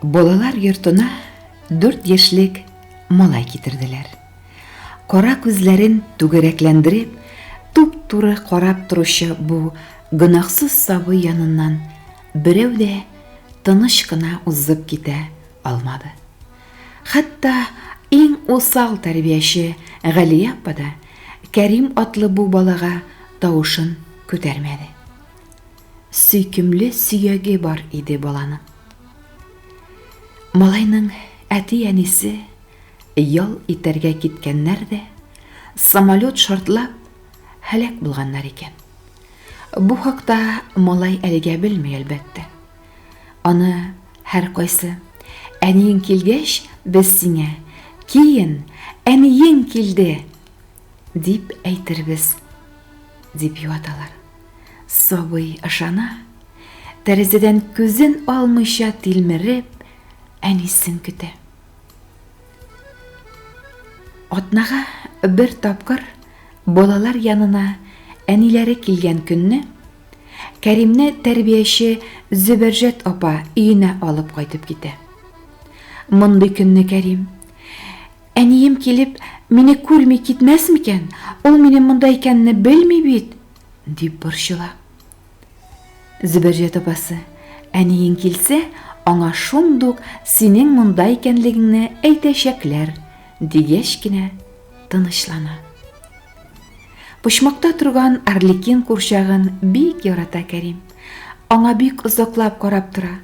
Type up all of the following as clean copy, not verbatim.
Балалар йортына 4 яшьлек малай китерделәр. Кара күзләрен түгәрәкләндереп, туп-туры карап торучы бу гөнаһсыз сабый яныннан берәү дә тыныч кына узып китә алмады. Хәтта иң усал тәрбияче Галия апа да Кәрим атлы бу балага тавышын күтәрмәде. Сөйкемле сөяге бар иде баланың. Малайның әти-әнисе ял итәргә киткәннәр дә, самолет шартлап, һәлак булганнар икән. Бу хакта малай әлегә белми, әлбәттә. Аны һәркайсы, Әниең килгәч, без сиңа, Киен, әниең килде! дип әйтербез, дип юаталар. Сабый ышана, тәрәзәдән күзен алмыйча тилмереп, әнисен көтә. Атнага бер тапкыр балалар янына әниләре килгән көнне Кәримне тәрбияче Зөбәрҗәт апа өенә алып кайтып китә. Мондый көнне Кәрим, Әнием килеп, мине күрми китмәс микән, ул минем монда икәнне белми бит, дип борчыла. Зөбәрҗәт апасы, әниең килсә, аңа шундук синең монда икәнлегеңне әйтәчәкләр, дигәч кенә тынычлана. Почмакта торган Арлекин курчагын бик ярата Кәрим. Аңа бик озаклап карап тора.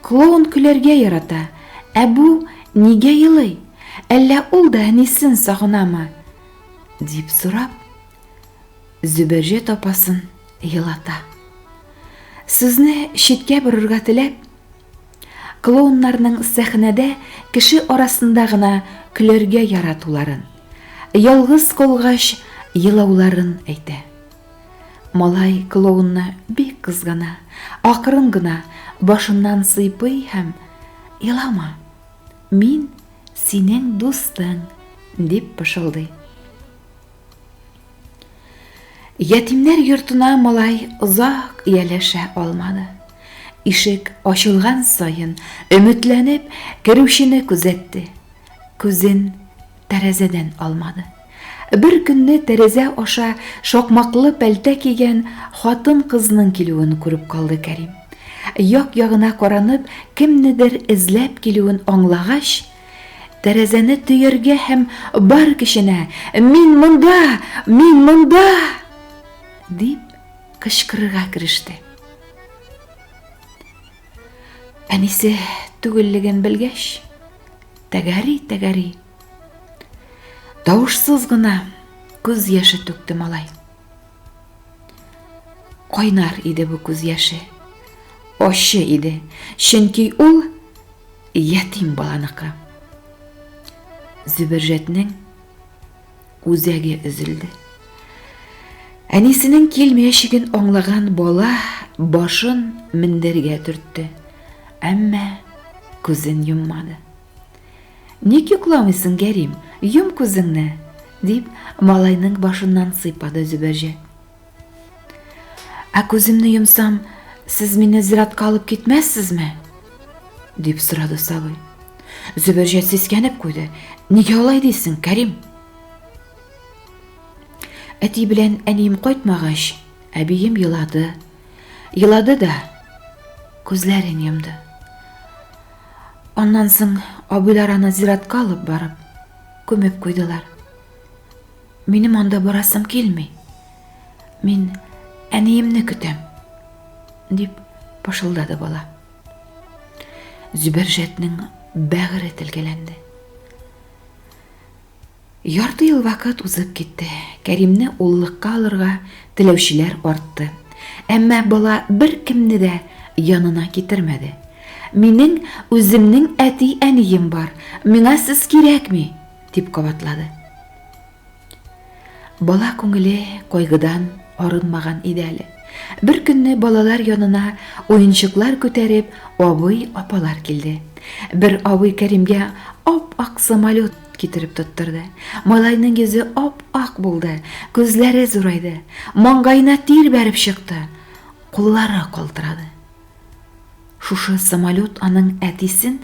Клоун көләргә ярата, ә бу нигә елый? Әллә ул да әнисен сагынамы? дип сорап, Зөбәрҗәт апасын елата. Сүзне читкә борырга теләп, клоуннарның сәхнәдә кеше арасында гына көләргә яратуларын, ялгыз калгач елауларын әйтә. Малай клоунны бик кызгана, акрын гына башыннан сыйпый һәм, Елама, мин синең дустың, дип пышылдый. Ятимнәр йортына малай озак ияләшә алмады. Ишек ачылган саен, өметләнеп, керүчене күзәтте. Күзен тәрәзәдән алмады. Бер көнне тәрәзә аша шакмаклы пәлтә кигән хатын-кызның килүен күреп калды Кәрим. Як-ягына каранып, кемнедер эзләп килүен аңлагач, Тәрәзәне төяргә һәм бар көченә, Мин монда! Мин монда! дип кычкырырга кереште. Әнисе түгеллеген белгәч, тәгәри-тәгәри, тавышсыз гына күз яше түкте малай. Кайнар иде бу күз яше. Ачы иде, чөнки ул Ятим баланыкы. Зөбәрҗәтнең үзәге өзелде. Әнисенең килмәячәген аңлаган бала башын мендәргә төртте, әмма күзен йоммады. Ник йокламыйсың, Кәрим? Йом күзеңне, дип, малайның башыннан сыйпады Зөбәрҗәт. Ә күземне йомсам, сез мине зиратка алып китмәссезме? дип сорады сабый. Зөбәрҗәт сискәнеп куйды. Нигә алай дисең, Кәрим? Әти белән әнием кайтмагач, әбием елады. Елады да, күзләрен йомды. Аннан соң абыйлар аны зиратка алып барып, күмеп куйдылар. Минем анда барасым килми. Мин әниемне көтәм, дип пышылдады бала. Зөбәрҗәтнең бәгыре телгәләнде. Ярты ел вакыт узып китте. Кәримне уллыкка алырга теләүчеләр артты. Әмма бала беркемне дә янына китермәде. Минең үземнең әти-әнием бар, миңа сез кирәкми, дип кабатлады. Бала күңеле кайгыдан арынмаган иде әле. Бер көнне балалар янына уенчыклар күтәреп абый, апалар килде. Бер абый Кәримгә ап-ак самолет китереп тоттырды. Малайның йөзе ап-ак булды, күзләре зурайды, маңгаена тир бәреп чыкты, куллары калтырады. Шушы самолет аның әтисен,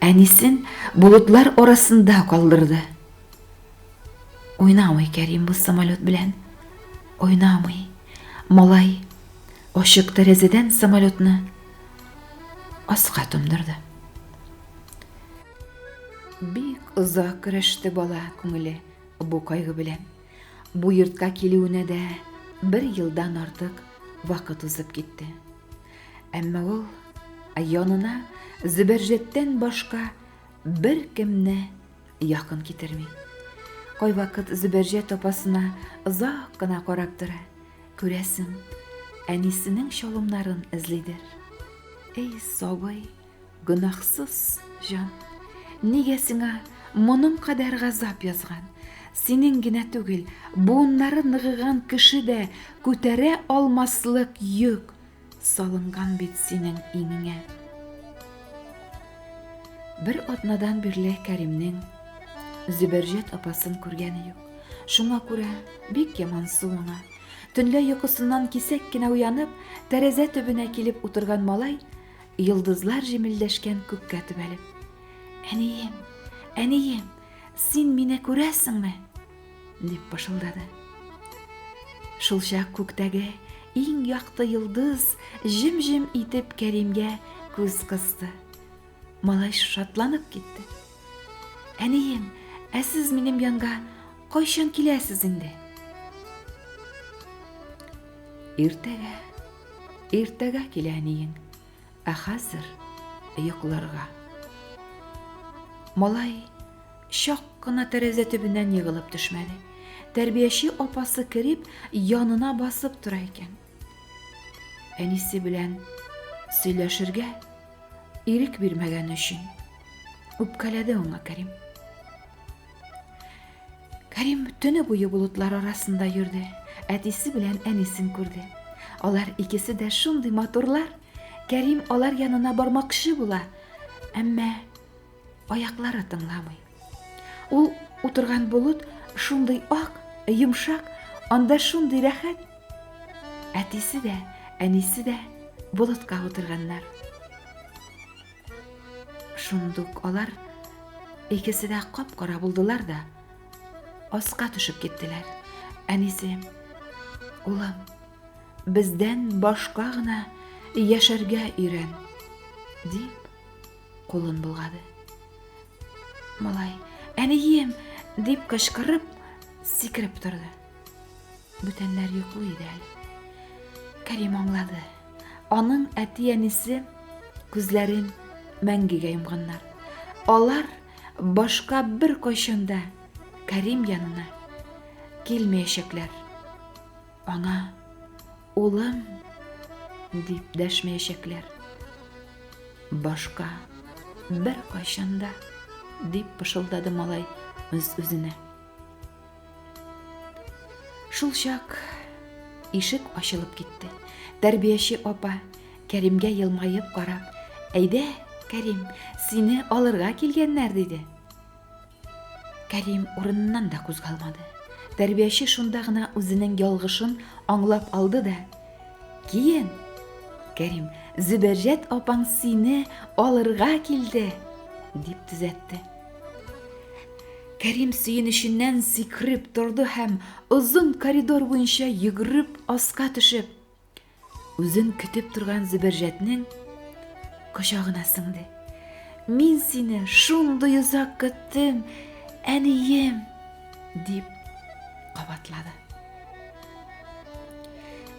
әнисен болытлар арасында калдырды. Уйнамый Кәрим бу самолет белән. Уйнамый. Малай ачык тәрәзәдән самолетны аска тондырды. Бик озак көрәште бала күңеле бу кайгы белән. Бу йортка килүенә дә бер елдан артык вакыт узып китте. Әмма ул янына Зөбәрҗәттән башка беркемне якын китерми. Кайвакыт Зөбәрҗәт апасына озак кына карап тора. Күрәсең, әнисенең чалымнарын эзлидер. Эй, сабый, Гөнаһсыз җан, нигә сиңа моның кадәр газап язган? Синең генә түгел, буыннары ныгыган кеше дә күтәрә алмаслык йөк салынган бит синең иңеңә. Бер атнадан бирле Кәримнең Зөбәрҗәт апасын күргәне юк. Шуңа күрә бик ямансу аңа. Төнлә йокысыннан кисәк кенә уянып, тәрәзә төбенә килеп утырган малай Йолдызлар җемелдәшкән күккә төбәлеп. Әнием, әнием, син мине күрәсеңме? дип пышылдады. Шулчак күктәге иң якты йолдыз җем-җем итеп Кәримгә күз кысты. Малай шатланып китте. Әнием, ә сез минем янга кайчан киләсез инде? Иртәгә. Иртәгә килә әниең, ә хәзер йокларга. Малай чак кына тәрәзә төбеннән егылып төшмәде. Тәрбияче апасы кереп, янына басып тора икән. Әнисе белән сөйләшергә ирек бирмәгән өчен үпкәләде аңа Кәрим. Кәрим төне буе болытлар арасында йөрде. Әтисе белән әнисен күрде. Алар икесе дә шундый матурлар. Кәрим алар янына бармакчы була, әмма аяклары тыңламый. Ул утырган болыт шундый ак, йомшак, анда шундый рәхәт. Әтисе дә, әнисе дә болытка утырганнар. Шундук алар икесе дә кап-кара булдылар да аска төшеп киттеләр. Әнисе, улым, бездән башка гына яшәргә өйрән, дип кулын болгады. Малай, әнием, дип кычкырып, сикереп торды. Бүтәннәр йоклый иде әле. Кәрим аңлады. Аның әти-әнисе күзләрен мәңгегә йомганнар. Алар башка бер кайчан да Кәрим янына килмәячәкләр. Аңа улым дип дәшмәячәкләр. Башка бер кайчан да дип пышылдады малай үз-үзенә. Шул чак ишек ачылып китте. Тәрбияче апа Кәримгә елмаеп карап, "Әйдә, Кәрим, сине алырга килгәннәр", диде. Кәрим урыныннан да кузгалмады. Тәрбияче шунда гына үзенең ялгышын аңлап алды да, "Киен, Кәрим, Зөбәрҗәт апаң сине алырга килде", дип төзәтте. Кәрим сөенеченнән сикереп торды һәм озын коридор буенча йөгереп аска төшеп, үзен көтеп торган Зөбәрҗәтнең кочагына сеңде. Мин сине шундый озак көттем, әнием, дип кабатлады.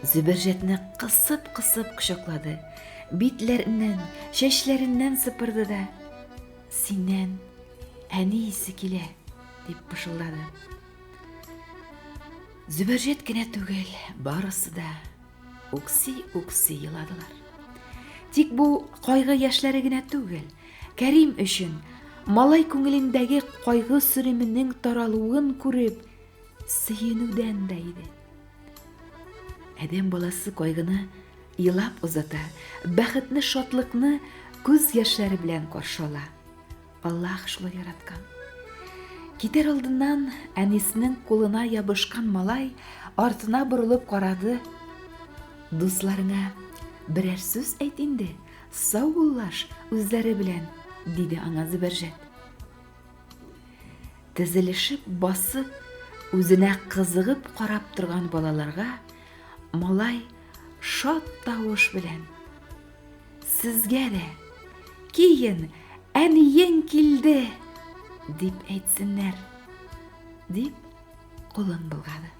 Зөбәрҗәтне кысып-кысып кочаклады, битләреннән, чәчләреннән сыпырды да, Синнән әни исе килә, дип пышылдады. Зөбәрҗәт кенә түгел, барысы да үкси-үкси еладылар. Тик бу кайгы яшьләре генә түгел, Кәрим өчен малай күңелендәге кайгы сөременең таралуын күреп, сөенүдән дә иде. Адәм баласы кайгыны Елап озата, бәхетне, шатлыкны күз яшьләре белән каршы ала. Аллаһ шулай яраткан. Китәр алдыннан әнисенең кулына ябышкан малай артына борылып карады. Дусларыңа берәр сүз әйт инде, Саубуллаш үзләре белән, диде аңа Зөбәрҗәт. Тезелешеп басып, үзенә кызыгып карап торган балаларга малай шат тавыш белән: Сезгә дә, киен, әниең килде, дип әйтсеннәр, дип кулын болгады.